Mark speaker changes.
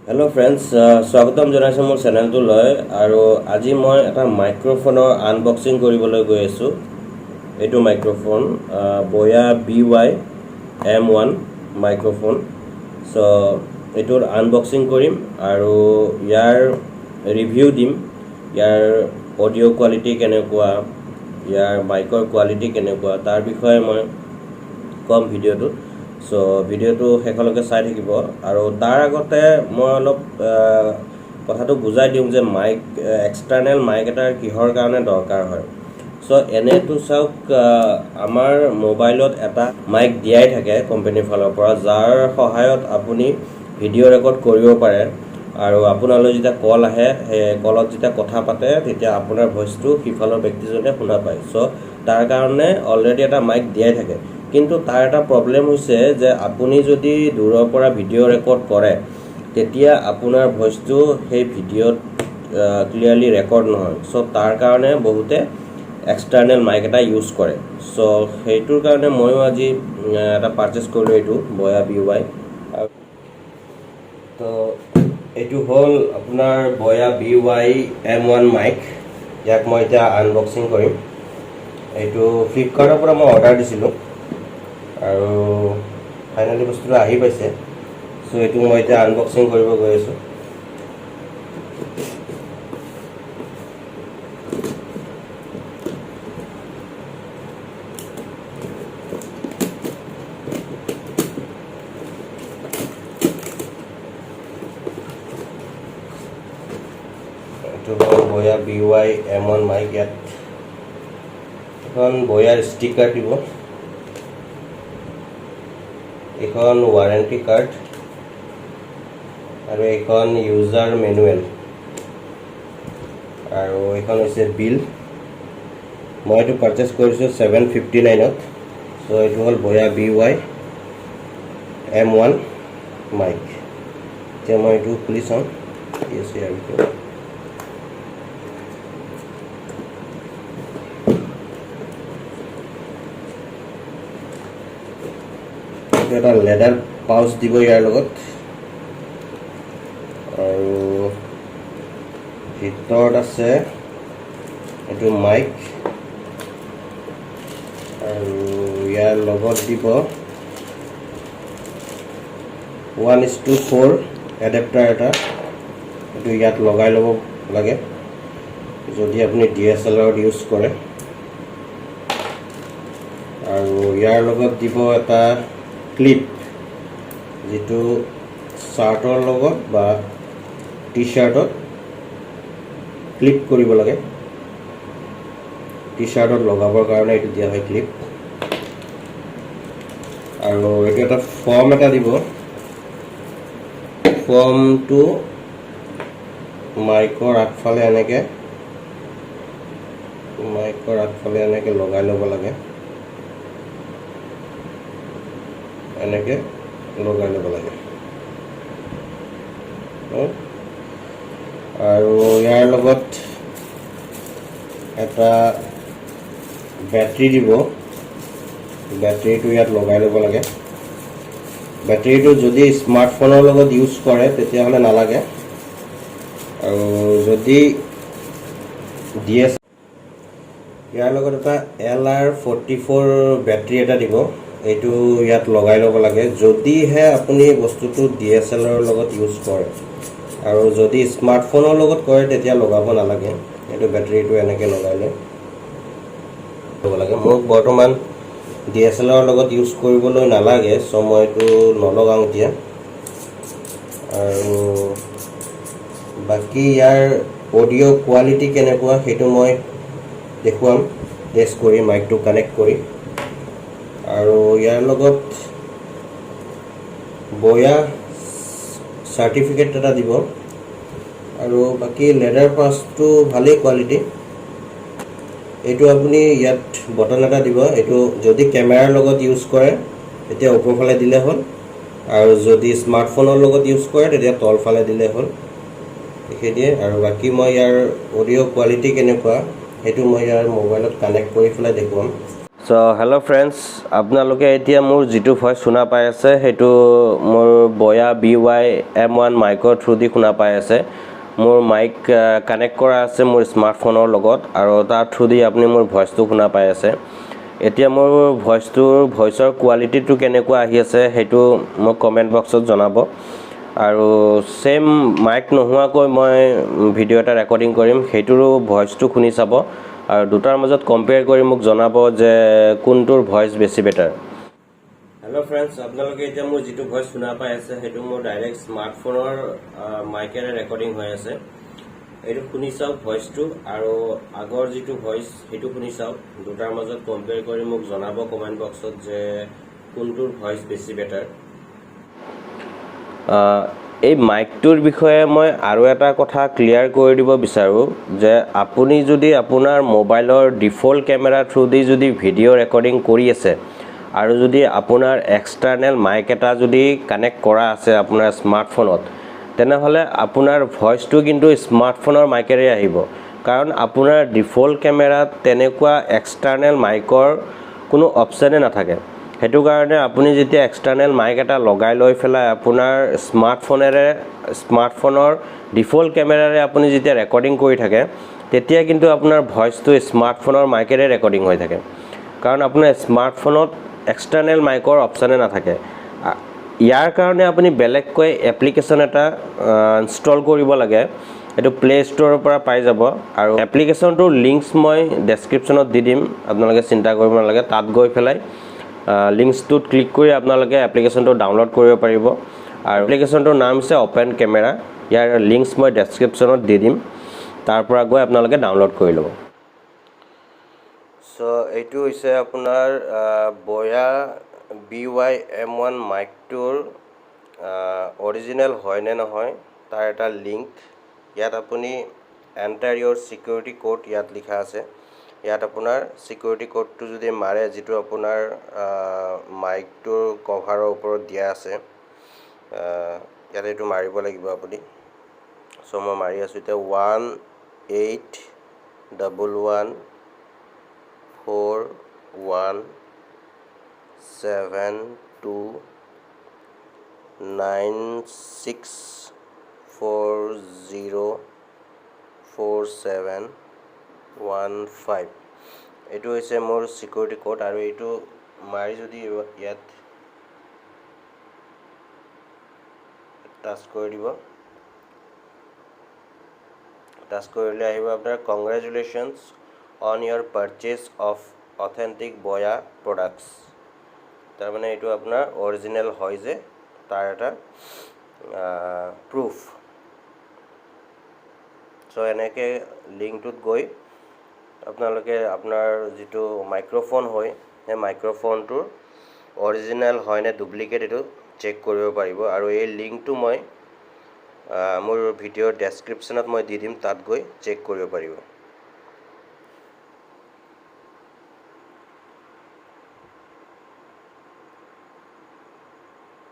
Speaker 1: Hello' friends, স্বাগতম জনাইছোঁ মোৰ চেনেলটোলৈ। আৰু আজি মই এটা মাইক্ৰ'ফোনৰ আনবক্সিং কৰিবলৈ গৈ আছোঁ। এইটো মাইক্ৰ'ফোন বয়া BY M1 microphone. চ' এইটোৰ আনবক্সিং কৰিম আৰু ইয়াৰ ৰিভিউ দিম। ইয়াৰ অডিঅ' কোৱালিটি কেনেকুৱা, ইয়াৰ মাইকৰ কোৱালিটি কেনেকুৱা, তাৰ বিষয়ে মই ক'ম ভিডিঅ'টোত। চ' ভিডিঅ'টো শেষলৈকে চাই থাকিব। আৰু তাৰ আগতে মই অলপ কথাটো বুজাই দিওঁ যে এক্সটাৰ্নেল মাইক এটাৰ কিহৰ কাৰণে দৰকাৰ হয়। চ' এনেইতো চাওক, আমাৰ মোবাইলত এটা মাইক দিয়াই থাকে কোম্পেনীৰ ফালৰ পৰা, যাৰ সহায়ত আপুনি ভিডিঅ' ৰেকৰ্ড কৰিব পাৰে আৰু আপোনালৈ যেতিয়া কল আহে, সেই কলত যেতিয়া কথা পাতে, তেতিয়া আপোনাৰ ভইচটো সিফালৰ ব্যক্তিজনে শুনা পায়। চ' তাৰ কাৰণে অলৰেডি এটা মাইক দিয়াই থাকে। কিন্তু তাৰ এটা প্ৰব্লেম হৈছে যে আপুনি যদি দূৰৰ পৰা ভিডিঅ' ৰেকৰ্ড কৰে, তেতিয়া আপোনাৰ ভইচটো সেই ভিডিঅ'ত ক্লিয়াৰলি ৰেকৰ্ড নহয়। চ' তাৰ কাৰণে বহুতে এক্সটাৰ্নেল মাইক এটা ইউজ কৰে। চ' সেইটোৰ কাৰণে ময়ো আজি এটা পাৰচেছ কৰিলোঁ, এইটো বয়া বি ৱাই। তো এইটো হ'ল আপোনাৰ বয়া BY M1 Mike. ইয়াক মই এতিয়া আনবক্সিং কৰিম। এইটো ফ্লিপকাৰ্টৰ পৰা মই অৰ্ডাৰ দিছিলোঁ আৰু ফাইনেলি বস্তুটো আহি পাইছে। চ' এইটো মই এতিয়া আনবক্সিং কৰিব গৈ আছোঁ। এইটো হ'ল বয়া BY M1 Mike. ইয়াত এখন বয়াৰ ষ্টিকাৰ দিব, এইখন ৱাৰেণ্টি কাৰ্ড আৰু এইখন ইউজাৰ মেনুৱেল আৰু এইখন হৈছে বিল। মই এইটো পাৰচেছ কৰিছোঁ 759ত। চ' এইটো হ'ল বয়া BY M1 Mike. এতিয়া মই এইটো খুলি চাওঁ কি আছে ইয়াৰ ভিতৰত। এইটো এটা লেডাৰ পাউচ দিব ইয়াৰ লগত আৰু ভিতৰত আছে এইটো মাইক আৰু ইয়াৰ লগত দিব 1:4 এডেপ্টাৰ এটা। এইটো ইয়াত লগাই ল'ব লাগে যদি আপুনি ডি এছ এল আৰত ইউজ কৰে। আৰু ইয়াৰ লগত দিব এটা ক্লিপ, যিটো চাৰ্টৰ লগত বা টি চাৰ্টত ক্লিপ কৰিব লাগে। টি চাৰ্টত লগাবৰ কাৰণে এইটো দিয়া হয় ক্লিপ। আৰু এইটো এটা ফৰ্ম এটা দিব। ফৰ্মটো মাইকৰ আগফালে এনেকৈ লগাই ল'ব লাগে। এনেকৈ লগাই ল'ব লাগে। আৰু ইয়াৰ লগত এটা বেটাৰী দিব। বেটাৰীটো ইয়াত লগাই ল'ব লাগে। বেটাৰীটো যদি স্মাৰ্টফোনৰ লগত ইউজ কৰে, তেতিয়াহ'লে নালাগে। আৰু যদি ডি এছ ইয়াৰ লগত এটা LR44 battery এটা দিব। এইটো ইয়াত লগাই ল'ব লাগে, যদিহে আপুনি বস্তুটো ডি এছ এল আৰৰ লগত ইউজ কৰে। আৰু যদি স্মাৰ্টফোনৰ লগত কৰে, তেতিয়া লগাব নালাগে। এইটো বেটাৰীটো এনেকৈ লগাই লৈ ল'ব লাগে। মোক বৰ্তমান ডি এছ এল আৰৰ লগত ইউজ কৰিবলৈ নালাগে, চ' মই এইটো নলগাওঁ এতিয়া। আৰু বাকী ইয়াৰ অডিঅ' কোৱালিটি কেনেকুৱা, সেইটো মই দেখুৱাম টেষ্ট কৰি, মাইকটো কানেক্ট কৰি। আৰু ইয়াৰ লগত বয়া চাৰ্টিফিকেট এটা দিব। আৰু বাকী লেডাৰ পাউচটো ভালেই কোৱালিটি। এইটো আপুনি ইয়াত বটন এটা দিব। এইটো যদি কেমেৰাৰ লগত ইউজ কৰে, তেতিয়া ওপৰফালে দিলে হ'ল আৰু যদি স্মাৰ্টফোনৰ লগত ইউজ কৰে, তেতিয়া তলফালে দিলে হ'ল। সেইটোৱে। আৰু বাকী মই ইয়াৰ অডিঅ' কোৱালিটি কেনেকুৱা, সেইটো মই ইয়াৰ মোবাইলত কানেক্ট কৰি পেলাই দেখুৱাম। চ' হেল্ল' ফ্ৰেণ্ডছ, আপোনালোকে এতিয়া মোৰ যিটো ভইচ শুনা পাই আছে, সেইটো মোৰ Boya B Y M one মাইকৰ থ্ৰু দি শুনা পাই আছে। মোৰ মাইক কানেক্ট কৰা আছে মোৰ স্মাৰ্টফোনৰ লগত আৰু তাৰ থ্ৰু দি আপুনি মোৰ ভইচটো শুনা পাই আছে। এতিয়া মোৰ ভইচৰ কোৱালিটিটো কেনেকুৱা আহি আছে, সেইটো মোক কমেণ্ট বক্সত জনাব। আৰু ছেইম মাইক নোহোৱাকৈ মই ভিডিঅ' এটা ৰেকৰ্ডিং কৰিম, সেইটোৰো ভইচটো শুনি চাব আৰু দুটাৰ মাজত কম্পেয়াৰ কৰি মোক জনাব যে কোনটোৰ ভইচ বেছি বেটাৰ। হেল্ল' ফ্ৰেণ্ডছ, আপোনালোকে এতিয়া মোৰ যিটো ভইচ শুনা পাই আছে, সেইটো মোৰ ডাইৰেক্ট স্মাৰ্টফোনৰ মাইকেৰে ৰেকৰ্ডিং হৈ আছে। এইটো শুনি চাওক ভইচটো আৰু আগৰ যিটো ভইচ সেইটো শুনি চাওক। দুটাৰ মাজত কম্পেয়াৰ কৰি মোক জনাব কমেণ্ট বক্সত যে কোনটোৰ ভইচ বেছি বেটাৰ। এই মাইকটোৰ বিষয়ে মই আৰু এটা কথা ক্লিয়াৰ কৰি দিব বিচাৰোঁ যে আপুনি যদি আপোনাৰ মোবাইলৰ ডিফল্ট কেমেৰা থ্ৰু দি যদি ভিডিঅ' ৰেকৰ্ডিং কৰি আছে আৰু যদি আপোনাৰ এক্সটাৰ্নেল মাইক এটা যদি কানেক্ট কৰা আছে আপোনাৰ স্মাৰ্টফোনত, তেনেহ'লে আপোনাৰ ভইচটো কিন্তু স্মাৰ্টফোনৰ মাইকেৰে আহিব, কাৰণ আপোনাৰ ডিফল্ট কেমেৰাত তেনেকুৱা এক্সটাৰ্নেল মাইকৰ কোনো অপশ্যনে নাথাকে। সেইটো কাৰণে আপুনি যেতিয়া এক্সটাৰ্নেল মাইক এটা লগাই লৈ পেলাই আপোনাৰ স্মাৰ্টফোনৰ ডিফল্ট কেমেৰাৰে আপুনি যেতিয়া ৰেকৰ্ডিং কৰি থাকে, তেতিয়া কিন্তু আপোনাৰ ভইচটো স্মাৰ্টফোনৰ মাইকেৰে ৰেকৰ্ডিং হৈ থাকে, কাৰণ আপোনাৰ স্মাৰ্টফোনত এক্সটাৰ্নেল মাইকৰ অপশ্যনে নাথাকে। ইয়াৰ কাৰণে আপুনি বেলেগকৈ এপ্লিকেশ্যন এটা ইনষ্টল কৰিব লাগে। এইটো প্লে' ষ্ট'ৰৰ পৰা পাই যাব আৰু এপ্লিকেশ্যনটোৰ লিংকছ মই ডেছক্ৰিপশ্যনত দি দিম, আপোনালোকে চিন্তা কৰিব নালাগে। তাত গৈ পেলাই লিংকছটোত ক্লিক কৰি আপোনালোকে এপ্লিকেশ্যনটো ডাউনলোড কৰিব পাৰিব। আৰু এপ্লিকেশ্যনটোৰ নাম হৈছে অ'পেন কেমেৰা। ইয়াৰ লিংকছ মই ডেছক্ৰিপশ্যনত দি দিম, তাৰ পৰা গৈ আপোনালোকে ডাউনলোড কৰি ল'ব। চ' এইটো হৈছে আপোনাৰ Boya B Y M one মাইকটোৰ অৰিজিনেল হয় নে নহয় তাৰ এটা লিংক। ইয়াত আপুনি "Enter your security code" ইয়াত লিখা আছে। ইয়াত আপোনাৰ ছিকিউৰিটি ক'ডটো যদি মাৰে, যিটো আপোনাৰ মাইকটোৰ কভাৰৰ ওপৰত দিয়া আছে, ইয়াত এইটো মাৰিব লাগিব আপুনি। চ' মই মাৰি আছোঁ এতিয়া 1811417296404715। এইটো হৈছে মোৰ ছিকিউৰিটি ক'ড আৰু এইটো মাৰি যদি ইয়াত টাচ কৰি দিব, টাচ কৰিলে আহিব আপোনাৰ "Congratulations on your purchase of authentic Boya products"। তাৰমানে এইটো আপোনাৰ অৰিজিনেল হয় যে তাৰ এটা প্ৰুফ। চ' এনেকৈ লিংকটোত গৈ আপোনালোকে আপোনাৰ যিটো মাইক্ৰ'ফোন হয়, সেই মাইক্ৰ'ফোনটোৰ অৰিজিনেল হয় নে ডুপ্লিকেট, এইটো চেক কৰিব পাৰিব। আৰু এই লিংকটো মই মোৰ ভিডিঅ'ৰ ডেছক্ৰিপশ্যনত মই দি দিম, তাত গৈ চেক কৰিব পাৰিব।